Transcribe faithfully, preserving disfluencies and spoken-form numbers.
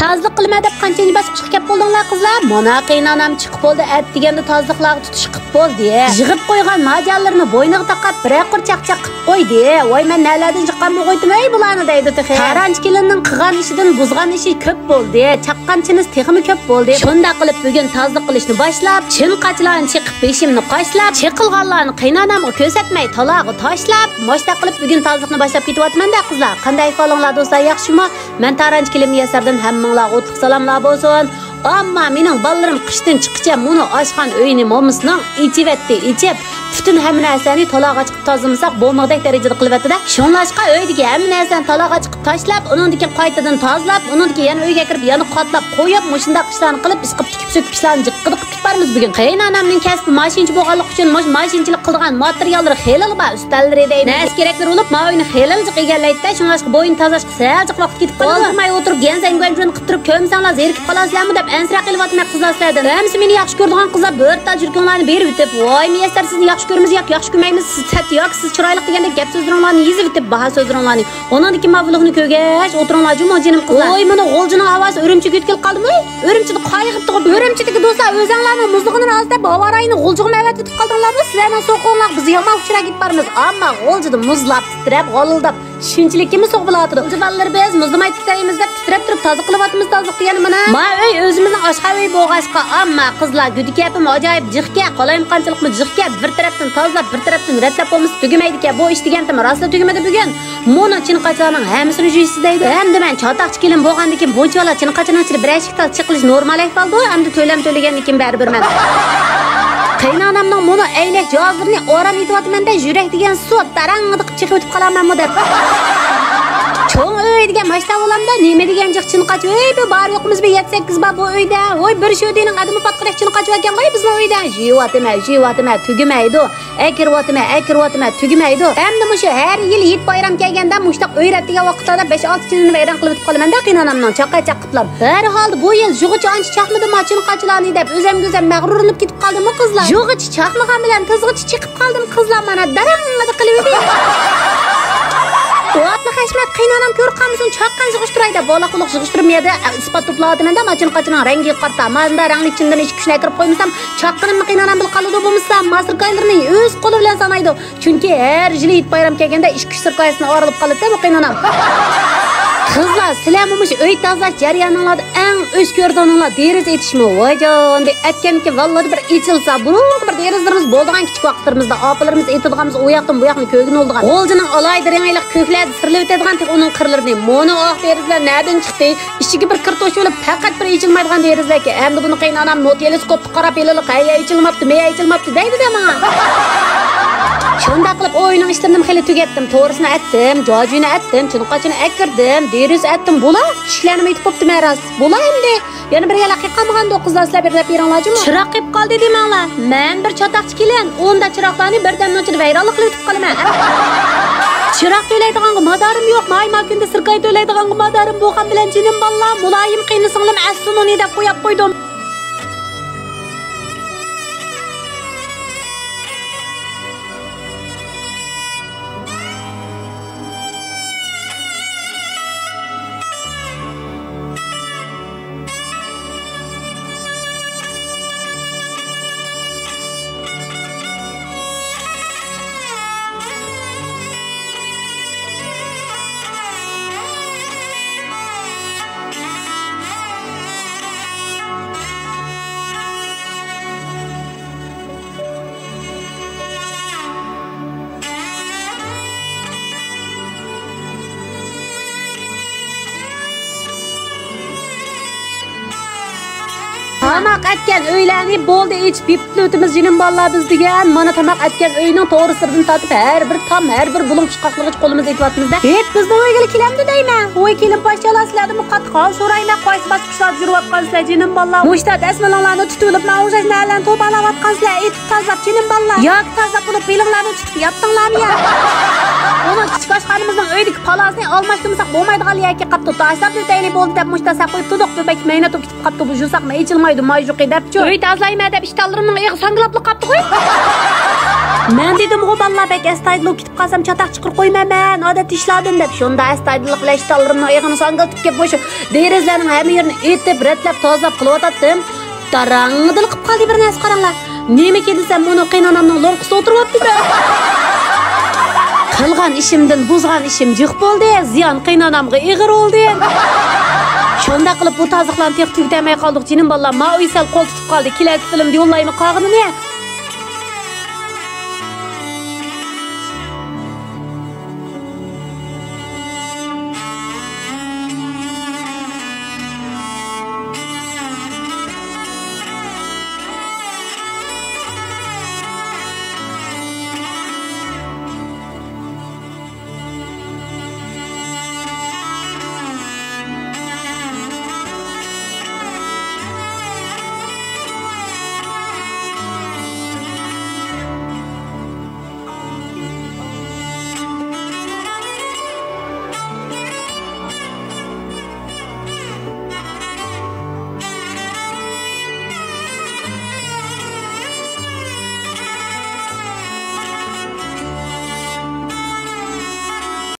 تازىلىق قىلىمەن دەپ قانچىنچى باسقۇچقا كەپ بولدۇڭلار قىزلار؟ مانا قېيىنئانام چىقىپ بولدى، ئەتىگەندە تازىلىقلارغا تۇتۇش قىپ بولدى. يىغىپ قويغان ماجانلىرىنى بوينىغا تاقاپ، بىرەر قۇر چاقچاق قىپ قويدى. ۋاي، مەن نەلەردىن چىققان بوغۇيتىم ئەي بۇلارنى دەيدۇ تېخى. تارانچى كېلىننىڭ قىلغان ئىشىدىن بۇزغان ئىشى كۆپ بولدى. چاققان چىنىسى تېخىمۇ كۆپ بولدى. شۇنداق قىلىپ بۈگۈن تازىلىق قىلىشنى باشلاپ، چىن قاچىلارنى چېقىپ بېشىمنى قاشلاپ، چېقىلغانلارنى قېيىنئانامغا كۆرسەتمەي تالاغا تاشلاپ، مۇشۇنداق قىلىپ بۈگۈن تازىلىقنى باشلاپ كېتىۋاتىمەن-دە قىزلار. قانداق ئەھۋالىڭلار دوستلار، ياخشىمۇ؟ مەن تارانچى كېلىن مۇيەسسەردىن ھەممىڭلارغا ئوتلۇق سالاملار بولسۇن. ئەمما مېنىڭ بالىلىرىم قىشتىن چىققىچە مۇنۇ ئاشخانا ئۆيىنى مومىسىنىڭ ئېچىۋەتتى، ئېچىپ، پۈتۈن ھەممە نەرسەنى تالاغا چىقىپ تازىلىمىساق بولمىغۇدەك دەرىجىدە قىلىۋەتتى-دە. شۇڭلاشقا ئۆيدىكى ھەممە نەرسىنى تالاغا چىقىپ تاشلاپ، ئۇنىڭدىن كېيىن قايتىدىن تازىلاپ، ئۇنىڭدىن كېيىن يەنە ئۆيگە كىرىپ يەنە قاتلاپ قويۇپ، مۇشۇنداق ئىشلارنى قىلىپ، ئىسقىپ تىكىپ سۆكۈپ ئىشلارنى جىققىدە قىلىپ كېتىپ بارىمىز بۈگۈن. قېيىنئانامنىڭ كەسپى ماشىنىچى بولغانلىقى ئۈچۈن مۇشۇ ماشىنىچىلىك قىلىدىغان ماتېرىياللىرى خېلىلا بار، ئۈستەللىرى دەيمىز. نەرسە كېرەكلىرى بولۇپ، ماۋۇ ئۆينى خېلىلا جىق ئىگىلەيدۇ-دە، شۇڭلاشقا بۇ ئۆينى تازىلاشقا سەل جىق ۋاقىت كېتىپ قالىدۇ. ئولتۇرماي ئولتۇرۇپ، گەنزەڭ گۇەنجۇەن قىلىپ تۇرۇپ، كۆرمىسەڭلار زېرىكىپ قالارسىلەرمۇ دەپ ئەنسىرەپ قېلىۋاتىمەن قىزلار سىلەردىن. ھەممىسى مېنى ياخشى كۆرىدىغان قىزلار بىر تال يۈرىكىڭلارنى بېرىۋېتىپ، ۋاي مۇيەسسەر، سىزنى ياخشى كۆرىمىز ياق، ياخشى كۆرمەيمىز، سىز سەت ياكى سىز چىرايلىق دېگەندەك گەپ سۆزلىرىڭلارنى يېزىۋېتىپ، باھا سۆزلىرىڭلارنى. ئۇنىڭدىن كېيىن ماۋۇ ۋىلوگنى كۆرگەچ ئولتۇرۇڭلار جۇمۇ جېنىم قىزلار. ۋاي، مانا غۇلجىنىڭ ھاۋاسى ئۈرۈمچىگە يۆتكىلىپ قالدىمۇ؟ ئۈرۈمچىدە قايغىپتىغۇ. ئۈرۈمچىدىكى دوستلار، ئۆزەڭلارنىڭ مۇزلىغىنىنى ئاز دەپ، ھاۋا رايىنى غۇلجىغىمۇ ئەۋەتىۋېتىپ قالدىڭلارمۇ؟ سىلەرنىڭ سوقۇڭلارغا بىز يامان ئۇچراپ كېتىپ بارىمىز. ئەمما غۇلجىدا مۇزلاپ، تىترەپ، غالىلداپ، شۇنچىلىك كىممۇ سوغۇق بولۇۋاتىدۇ؟ غۇلجا بالىلىرى بىز مۇزلىماي تىترەيمىز دەپ تىترەپ تۇرۇپ تازا قىلىۋاتىمىز تازىلىقنى يەنە مانا. ما ئۆي ئۆزىمىزنىڭ ئاشخانا ئۆيى بولغاچقا، ئەمما قىزلار گۈدىكەپىمۇ ئاجايىپ جىقكەن، قالايمىقانچىلىقمۇ جىقكەن، بىر تەرەپتىن تازىلاپ، بىر تەرەپتىن رەتلەپ بولمىسا تۈگىمەيدىكەن. بۇ ئىش دېگەنتىم راستلا تۈگىمىدى بۈگۈن. مۇنۇ چىنقاچىلارنىڭ ھەممىسىنى جۇيىسىز دەيدۇ. ئەمدى مەن چاتاقچى كېلىن بولغاندىن كېيىن بۇنچىۋالا چىنقاچىنىڭ ئىچىدە بىرەر ئىككى تال چېقىلىش نورمال ئەھۋالدۇ. ئەمدى تۆلەم تۆلىگەندىن كېيىن بەرىبىر مەن. قېيىنئانامنىڭ مۇنۇ ئەينەك جاھازلىرىنى ئاران ئېتىۋاتىمەن-دە، يۈرەك دېگەن سۇ، داراڭڭىدە قىلىپ چېقىۋېتىپ قالارمەنمۇ دەپ. چوڭ ئۆي دېگەن ماشتا بولامدا، نېمە دېگەن جىق چىنقاچ ئۆي، بۇ بار يوقىمىز بىر يەتتە سەككىز بار بۇ ئۆيدە. ۋوي، بىر شۆدىنىڭ ئادىمى پاتقۇدەك چىنقاچ باركەنغۇ بىزنىڭ ئۆيدە. جۇيۇۋاتىمەن، جۇيۇۋاتىمەن، تۈگىمەيدۇ. ئەكىرىۋاتىمەن، ئەكىرىۋاتىمەن، تۈگىمەيدۇ. ئەمدى مۇشۇ ھەر يىل ھېيت بايرام كەلگەندە مۇشتاق ئۆي رەت دېگەن ۋاقىتلاردا بەش ئالتە چىنىنى ۋەيران قىلىۋېتىپ قالىمەن-دە قېيىنئانامنىڭ چاققا چاق قىپلا. ھەر ھالدا بۇ يىل يۇغىچە ئانچە چاقمىدىما چىنقاچلارنى دەپ ئۆزەمگە ئۆزەم مەغرۇرلىنىپ كېتىپ قالدىممۇ قىزلار؟ يۇغىچە چاقمىغان بىلەن تىزغىچە چېقىپ قالدىم قىزلار، مانا داراڭڭىدە قىلىۋىدى. ۋاپلا خەشمەت، قېيىنئانام كۆرۈپ قالمىسۇن، چاققان يىغىشتۇراي دەپ، ۋالاق-ۋۇلۇق يىغىشتۇرۇپ يەردە ئىسپات توپلاۋاتىمەن-دە، ماچىنقاچىنىڭ رەڭگىگە قارىتا، مانا رەڭلىك چىندىن ئىككى ئۈچنى ئەكىرىپ قويمىسام، چاققىنىمنى قېيىنئانام بىلىپ قالىدۇ، بولمىسا ماسىركايلىرىنى ئۆز قولى بىلەن سانايدۇ. چۈنكى ھەر يىلى ھېيت بايرام كەلگەندە ئىككى ئۈچ سىركايىسىنى ئايرىلىپ قالىدۇ-دە بۇ قېيىنئانام. قىزلار، سىلەرمۇ مۇشۇ ئۆي تازىلاش جەريانىڭلاردا ئەڭ ئۆچ كۆرىدىغىنىڭلار دېرىزە ئېتىشمۇ؟ ۋايجان، ئەتكەندىكىن ۋاللىدا بىر ئېچىلسا، بۇرۇنقى بىر دېرىزىلىرىمىز بولىدىغان كىچىك ۋاقىتلىرىمىزدا ئاپىلىرىمىز ئېتىدىغانمىز، ئۇ ياقتىن بۇ ياقنى كۆرگىلى بولىدىغان. غۇلجىنىڭ ئالاھىدە رېڭىلىق كۆكلەردە سىرلىۋېتىدىغان تېخى ئۇنىڭ قىرلىرىنى. مۇنۇ ئاق دېرىزىلەر نەدىن چىقتى؟ ئىچىگە بىر كىر توشۇۋېلىپ، پەقەت بىر ئېچىلمايدىغان دېرىزىلەركەن. ئەمدى بۇنى قېيىنئانام نو تېلېسكوپتا قاراپ ھېلىلا، ھەي، ئېچىلماپتۇ، مەي ئېچىلماپتۇ دەيدۇ-دە ماڭا. شۇنداق قىلىپ ئۇ ئۆينىڭ ئىشلىرىنىمۇ خېلى تۈگەتتىم. تورۇسىنى ئەتتىم، جاجۈينى ئەتتىم، چىنقاچىنى ئەكىردىم، دېرىزە ئەتتىم. بولا، ئىشلارنىمۇ ئېيتىپ بوپتىمەن راست. بولا ئەمدى. يەنە بىر يەرلەر قېلىپ قالمىغاندۇ قىزلار، سىلەر بىر دەپ بېرىڭلارچۇ. چىراغ قېلىپ قالدى دېمەڭلار. مەن بىر چاتاقچى كېلىن، ئۇنداق چىراغلارنى بىردەمنىڭ ئىچىدە ۋەيرانلىق قىلىۋېتىپ قالىمەن. چىراغ تۆلەيدىغانغا مادارىم يوق، مايما كۈندە سىركاي تۆلەيدىغانغا مادارىم بولغان بىلەن جېنىم بالىلار، مۇلايىم قېينىسىڭلىم ئەسسۇنۇنى دەپ قوياپ قويدۇم. تاماق ئەتكەن ئۆيلەرنى بولدى ئېچىپ يېپىپلىۋېتىمىز جېنىم بالىلار بىز دېگەن. مانا تاماق ئەتكەن ئۆينىڭ توغرىسىدىن تارتىپ ھەر بىر تام، ھەر بىر بۇلۇڭ پۇچقاقلىغىچە قولىمىزدا ئېتىۋاتىمىز-دە. ھېيت بىزنىڭ ئۆيگىلا كېلەمدۇ دەيمەن. ۋوي كېلىن پاشچالار، سىلەردىنمۇ قاتتىق ھال سورايمەن، قايسى باسقۇچلاردا يۈرۈۋاتقانسىلەر جېنىم بالىلار؟ مۇشتا دەسمىلىڭلارنى تۇتۇۋېلىپ ماڭا ئوخشاش نەلەرنى توپاللاۋاتقانسىلەر، ئېتىپ تازىلاپ جېنىم بالىلار. ياكى تازىلاپ بولۇپ بېلىڭلارنى تۇتۇپ ياتتىڭلارمۇ يا؟ ئۇنىڭ كىچىك ئاشخانىمىزنىڭ ئۆيىدىكى پالازنى ئالماشتۇرمىساق بولمايدىغانلا يەرگە قاپتۇ، تاشلاپ ئۆتەيلى بولدى دەپ مۇشتا سەپ قويۇپ تۇردۇق، بۆبەك مەينەت بولۇپ كېتىپ قاپتۇ، بۇ جۇساقنى ئېچىلمايدۇ مايجۇقى دەپچۇ. ئۆي تازىلايمەن دەپ ئىشتانلىرىمنىڭ ئېغى ساڭگىلاپلا قاپتىغۇ. مەن دېدىمغۇ، بالىلار بەك ئەستايىدىل بولۇپ كېتىپ قالسام، چاتاق چىقىرىپ قويمايمەن، ئادەتتە ئىشلاردىن دەپ. شۇنداق ئەستايىدىللىق بىلەن ئىشتانلىرىمنىڭ ئېغىنى ساڭگىلىتىپ كەپ، مۇشۇ دېرىزىلەرنىڭ ھەممە يېرىنى ئېتىپ، رەتلەپ، تازىلاپ قىلىۋاتاتتىم. داراڭدىلا قىلىپ قالدى بىر نەرسە، قاراڭلار. نېمىكىن دېسەم، مۇنۇ قېينانامنىڭ لوڭقىسى ئولتۇرۇۋاپتىدە. قىلغان ئىشىمدىن بۇزغان ئىشىم جىق بولدى، زىيان قېينانامغا ئېغىر بولدى. شۇنداق قىلىپ بۇ تازىلىقلارنى تېخى تۈگىتەلمەي قالدۇق، جېنىم بالىلار. ماۋۇ سەل قول تۇتۇپ قالدى، كېلەركى فىلىمدا يوللايمەن قالغىنىنى.